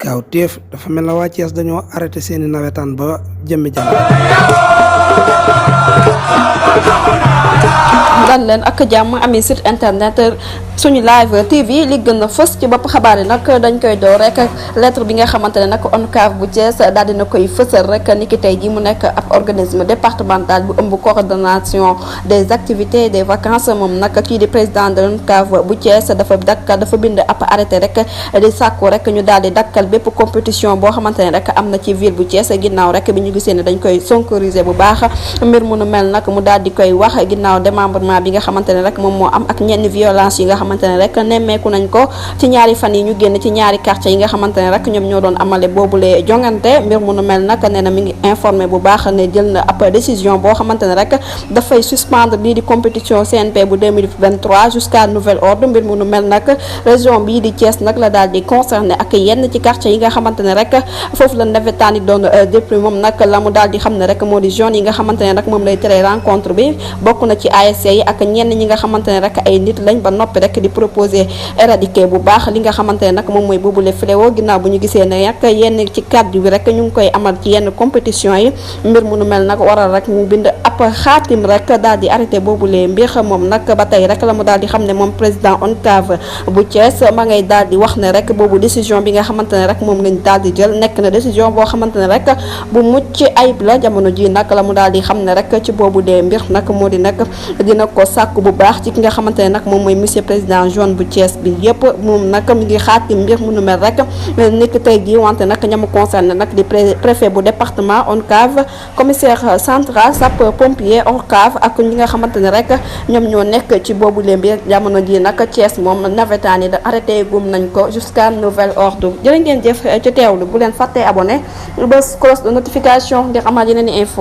kawteef dafa mel na waa Thiès dañoo arrêté seeni nawetaan ba jëmmi jàmm. dal leen ak jàmm ami site internet suñu live TV li gën a fës ci bopp xabaar yi nag dañ koy door rek lettre bi nga xamante ne nag ONCAV bu Thiès daal dina koy fësal rek niki tey ji mu nekk ab organisme départemental bu ëmb coordination des activités des vacances moom nag kii di président de l'ONCAV bu Thiès dafa bind ab arrêté rek di sàkku rek ñu daal di dakkal bépp compétition boo xamante ne rek am na ci ville bu Thiès ginnaaw rek bi ñu gisee ne dañ koy sonkoriser bu baax mbir mu nu mel nag mu daal di koy wax ginnaaw démembrement bi nga xamante ne rek moom moo am ak ñenn violence yi nga xamante ne rek nemmeeku nañ ko ci ñaari fan yi ñu génn ci ñaari quartier yi nga xamante ne rek ñoom ñoo doon amale boobule jongante mbir mu nu mel nag nee na mi ngi informé bu baax ne jël na ab décision boo xamante ne rek dafay suspendre lii di compétition CNP bu 2023 jusqu'à nouvel ordre mbir mu nu mel nag région bii di Thiès nag la daal di concerné ak yenn ci quartier yi nga xamante ne rek foofu la navétane yi doon depuis moom nag la mu daal di xam ne rek moo di zone yi nga xamante ne rek moom lay tere rencontre bi bokk na ci ASC yi ak ñenn ñi nga xamante ne rek ay nit lañ ba noppi rek di proposer éradiquer bu baax li nga xamante ne nag moom mooy boobule fléau ginnaaw bu ñu gisee ne nag yenn ci cadre bi rek ñu ngi koy amal ci yenn compétition yi mbir mu nu mel nag waral rek mu bind ab xaatim rek daal di arrêté boobule mbir moom nag ba tey rek la mu daal di xam ne moom président ONCAV bu Thiès ma ngay daal di wax ne rek boobu décision bi nga xamante ne rek moom lañ daal di jël nekk na décision boo xamante ne rek bu mucc ayib la jamono ji nag la mu daal di xam ne rek ci boobu dee mbir nag moo di nag dina ko sàkk bu baax ci ki nga xamante ne nag moom mooy monsieur président zone bu Thiès bi yëpp moom nag mi ngi xaatim mbir mu nu mel rek nekk tey jii wante nag ñamu concerné nag di préfet bu département ONCAV commissaire central sapeur pompier ONCAV ak ñi nga xamante ne rek ñoom ñoo nekk ci boobu leen mbir jamono ji nag Thiès moom navétane yi da arrêté gum nañ ko jusqu'à nouvel ordre jërë ngeen jëf ci teewlu bu leen fàttee abonné bés cloche de notification ngir amaat yeneen info